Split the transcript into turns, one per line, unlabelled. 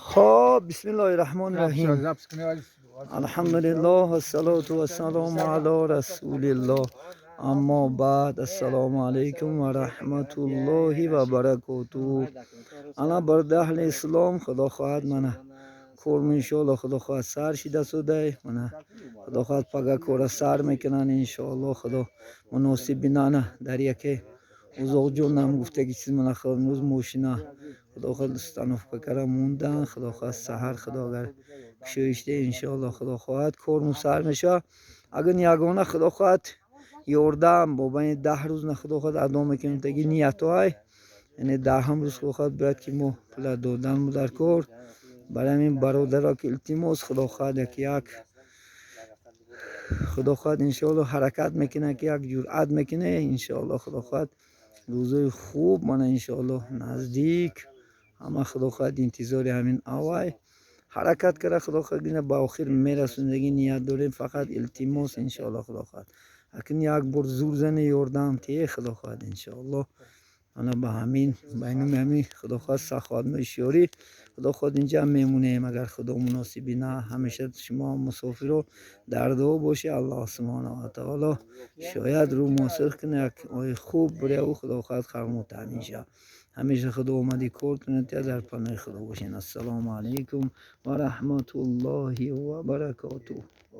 Хоб, бисмиллоҳи раҳмони раҳим. Алҳамдулиллоҳ, вассалоту вассалому ало расулиллоҳ. Аммо баъд, ассалому алайкум ва раҳматуллоҳи ва баракотуҳ. Ана, бародар, аҳли ислом, худо хоҳад, мана корм, иншоалло, худо хоҳад, сар шида судай. Мана, худо хоҳад, пага кора сар мекунанд, иншоалло, худо муносиб бинана. Дар яке узоқҷонам гуфтаги чиз, мана, имрӯз мошина, худо хоҳад, установка кара мондан. Худо хоҳад, саҳар, худо агар кушоишде, иншоалло, худо хоҳад, корму сар мешавад. Агар ягона, худо хоҳад, ёрдам бобайни 10 рӯз на, худо хоҳад, адо мекунем. Таги ниятҳоай, яъне 10-ум рӯз, худо хоҳад, бояд ки мо пула додан дар кор. Барои ҳамин, бародаро, ки илтимос, худо хоҳад, як як, худо хоҳад, иншоалло, ҳаракат мекунад, ки як ҷуръат мекунад, иншоалло, худо хоҳад, рӯзои хуб, мана, иншоалло, наздик. Ҳама, худо хоҳад, интизори ҳамин авай ҳаракат кара, худо хоҳад, ина ба охир мерасондаги ният дорем. Фақат илтимос, иншоалло, худо хоҳад, акн як бор зур зане, ёрдам те, худо хоҳад, иншоалло. Ана, ба ҳамин байнуми ҳамин, худо хоҳад, саховат ҳушёрӣ, худо хоҳад, инҷа мемонем, агар худо муносибӣ на. Ҳамеша шумо мусофиро дар дуо бошед. Аллоҳ субҳонаҳу ва таоло шояд рӯ муосир кунад, як ои хуб буряву, худо хоҳад, хармо таъмин шавад. Ҳамеша худо омади кор кунад, дар паноҳи худо бошед. Ассалому алайкум ва раҳматуллоҳи ва баракотуҳ.